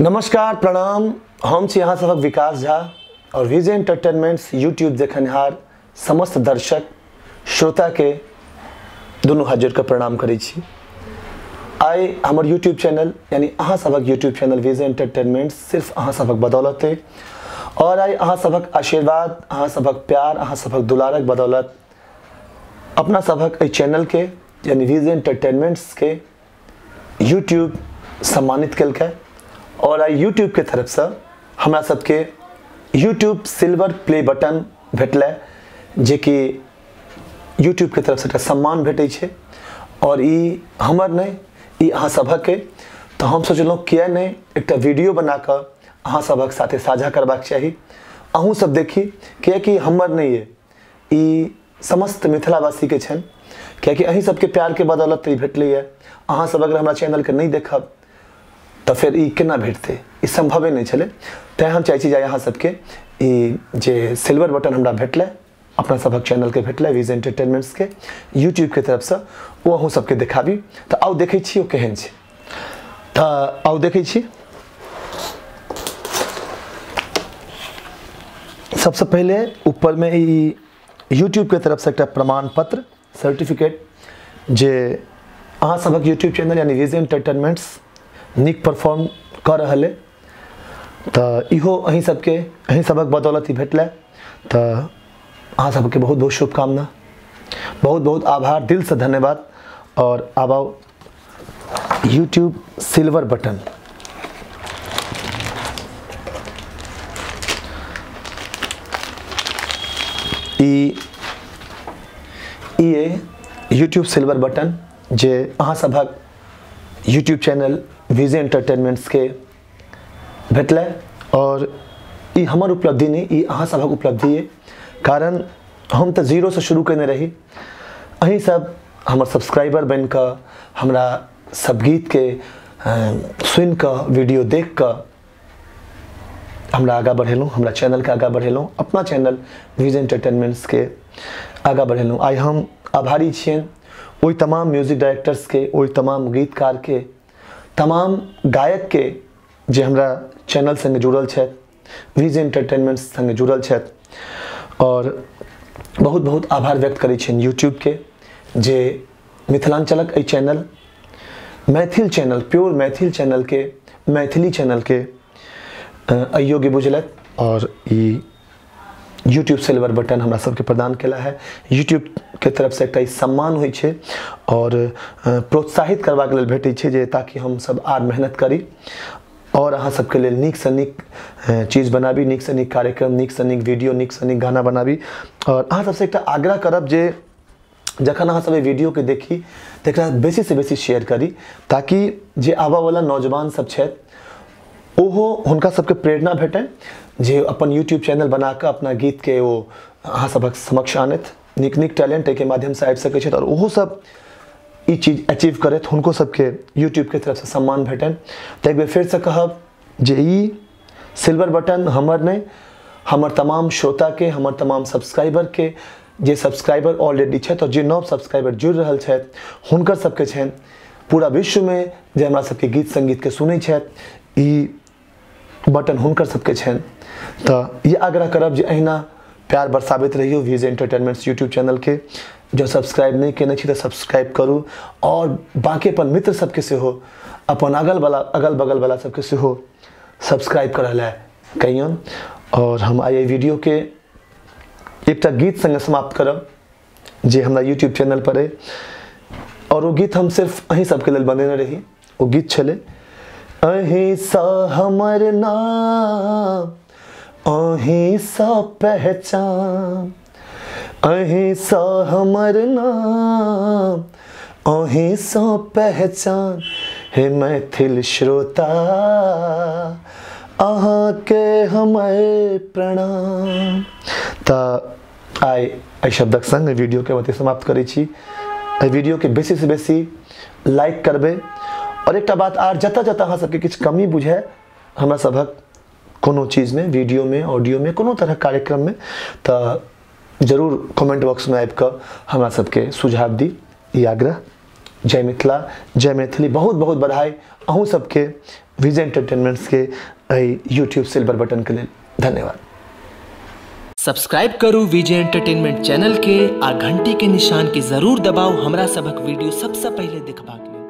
नमस्कार प्रणाम, हम छी अहाँ सबक विकास झा और विजय एंटरटेनमेंट्स यूट्यूब देखनिहार समस्त दर्शक श्रोता के दुनू हाथ जोड़ के प्रणाम करै छी। आइ हमर यूट्यूब चैनल यानी अहाँ सबक यूट्यूब चैनल विजय एंटरटेनमेंट्स सिर्फ अहाँ सबक बदौलत है और आइ अहाँ सबक आशीर्वाद, अहाँ सबक प्यार, अहाँ सबक दुलारक बदौलत अपना सबक एहि चैनल के यानी विजय एंटरटेनमेंट्स के यूट्यूब सम्मानित केलकै और आई यूट्यूब के तरफ से हमरा सबके यूट्यूब सिल्वर प्ले बटन भेटलै, जे कि यूट्यूब के तरफ से एकटा सम्मान भेटै छै और ई हमर नहि, ई अहाँ सबके। तो हम सोचलहुँ किया नहि एकटा वीडियो बनाकऽ अहाँ सबक साथे साझा करबाक चाही, अहूँ सब देखी, कियाकि हमर नहि अइ, ई समस्त मिथिलावासीके छनि, कियाकि अहीं सबके प्यारके बदौलत ई भेटलैए। अहाँ सब अगर हमरा चैनलके नहि देखब तो फिर ई केना भेटतै, ई संभवे नहीं छलै। तैँ हम चाहै छी जे अहाँ सबके ई जे सिल्वर बटन हमरा भेटलै, अपना सबक चैनलके भेटलै विजय एंटरटेनमेंट्स के यूट्यूब के तरफसँ, ओ अहूँ सबके देखाबी। तऽ आउ देखै छी ओ केहन छै, तऽ आउ देखै छी। सबसँ पहिले ऊपरमे ई यूट्यूब के तरफसँ एकटा प्रमाण पत्र सर्टिफिकेट, जे अहाँ सबक यूट्यूब चैनल यानी विजय एंटरटेनमेंट्स नीक परफॉर्म कऽ रहल अइ, तऽ इहो अहीं सबके, अहीं सबक बदौलत ही भेटलै। तऽ अहाँ सबके बहुत बहुत शुभकामना, बहुत बहुत आभार, दिलसँ धन्यवाद। और आब आउ यूट्यूब सिल्वर बटन। ई ई यूट्यूब सिल्वर बटन जे अहाँ सबक यूट्यूब चैनल विजय एंटरटेनमेंट्स के भेटलै और ई हमर उपलब्धि नहीं, ई अहाँ सबक उपलब्धि है। कारण हम तो जीरोसँ शुरू केने रही, अहीं सब हमर सब्सक्राइबर बनि कऽ हमरा सब गीतके सुनि कऽ वीडियो देख कऽ हमरा आगाँ बढ़ेलहुँ, हमरा चैनलके आगाँ बढ़ेलहुँ, अपना चैनल विजय एंटरटेनमेंट्स के आगाँ बढ़ेलहुँ। आइ हम आभारी छियनि ओहि तमाम म्यूजिक डायरेक्टर्सके, ओहि तमाम गीतकारके, तमाम गायकके जे हमरा चैनल संगे जुड़ल छथि, विजय एंटरटेनमेंट्स संगे जुड़ल छथि। और बहुत बहुत आभार व्यक्त करै छियनि यूट्यूबके जे मिथिलांचलक एहि channel, Maithil channel, pure Maithil चैनलके, Maithili चैनलके अयोग्य बुझलथि और ई यूट्यूब सिल्वर बटन हमरा सबके प्रदान केला है। यूट्यूब के तरफ से एकटा ई सम्मान होइ छै और प्रोत्साहित करबाक लेल भेटै छै जे ताकि हम सब आर मेहनत करी और अहाँ सबके लेल नीकसँ नीक चीज बनाबी, नीकसँ नीक कार्यक्रम, नीकसँ नीक वीडियो, नीकसँ नीक गाना बनाबी। और अहाँ सबसँ एकटा आग्रह करब जे जखन अहाँ सब एहि वीडियोके देखी तऽ एकरा बेसीसँ बेसी शेयर करी, ताकि जे आबऽवला नौजवान सब छथि ओहो हुनका सबके प्रेरणा भेटनि जे अपन यूट्यूब चैनल बनाकऽ अपना गीतके ओ अहाँ सबक समक्ष आनथि, नीक नीक टैलेंट एहिके माध्यमसँ आबि सकै छथि और ओहो सब ई चीज अचीव करथि, हुनको सबके यूट्यूबके तरफसँ सम्मान भेटनि। तऽ एक बेर फेरसँ कहब जे ई सिल्वर बटन हमर नहि, हमर तमाम श्रोताके, हमर तमाम सब्सक्राइबरके, जे सब्सक्राइबर ऑलरेडी छथि और जे नव सब्सक्राइबर जुड़ि रहल छथि हुनकर सबके छनि, पूरा विश्वमे जे हमरा सबके गीत सङ्गीतके सुनै छथि, ई बटन हुनकर सबके छनि। तऽ ई आग्रह करब जे अहिना प्यार बरसाबैत रहियौ विजय एंटरटेनमेंट्स यूट्यूब चैनलके। जँ सब्सक्राइब नहि केने छी तऽ सब्सक्राइब करू और बाँकी अपन मित्र सबके सेहो, अपन अगल बगल वाला सबके सेहो सब्सक्राइब करऽ लए कहियौन। और हम आइ एहि वीडियोके एकटा गीत संगे समाप्त करब जे हमरा यूट्यूब चैनल पर अइ और ओ गीत हम सिर्फ अहीं सबके लेल बनेने रही। ओ गीत छलै, अहीं सँ हमर नाम, अहीं सँ पहचान, अहीं सँ हमर नाम, अहीं सँ पहचान, हे मैथिल श्रोता अहाँके हमर प्रणाम। तऽ आइ एहि शब्दक संग वीडियोके ओतहि समाप्त करै छी। एहि वीडियोके बेसीसँ बेसी लाइक करबै और एकटा बात आर, जतऽ जतऽ अहाँ सबके किछु कमी बुझाय हमरा सभक कोनो चीजमे, वीडियोमे, ऑडियोमे, कोनो तरहक कार्यक्रममे, तऽ जरूर कमेंट बॉक्समे आबि कऽ हमरा सबके सुझाव दी। ई आग्रह। जय मिथिला, जय मैथिली। बहुत बहुत बधाई अहूँ सबके विजय एंटरटेनमेंट्स के एहि यूट्यूब सिल्वर बटन के लेल। धन्यवाद। सब्सक्राइब करू विजय एंटरटेनमेंट चैनल के आ घंटी के निशान के जरूर दबाउ हमरा सबक वीडियो सबसे पहले देखबाक लेल।